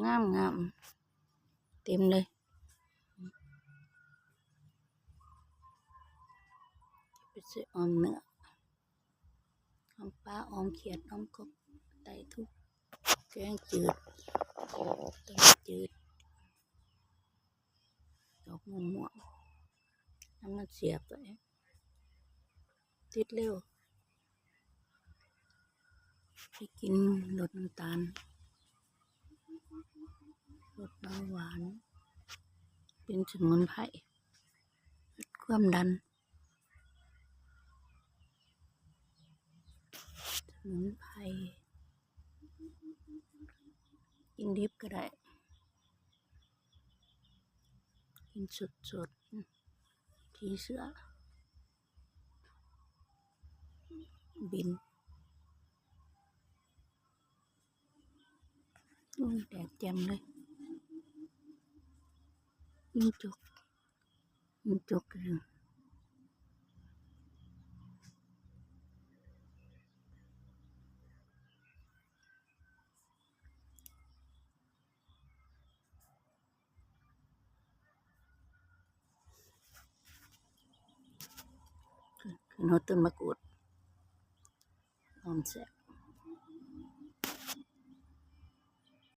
ງາມໆ ເຕັມເລີຍ ໄປໃສ່ອອມເນື້ອ ອອມປາ ອອມຂຽດ ອອມກົບ ໄດ້ທຸກ ແກງຈືດ ຕົ້ມຈືດ ດອກມ່ວງໆ ນ້ຳມັນສຽບໄປ ຕິດເລັວ ໄປກິນ ລົດນ້ຳຕານ ລົດເບົາຫວານ ເປັນສະໝຸນໄພ ລົດຄວາມດັນ ສະໝຸນໄພ ກິນດິບກໍໄດ້ ກິນສົດໆ ທີ່ເຊື້ອບິນ ໂອ້ຍ ແດດແຈ່ມເລີຍ ຍິງຈົກ ຍິງຈົກຢູ່. ຂຶ້ນຮອດຕົ້ນໝາກກູດ ຫອມແຊບ.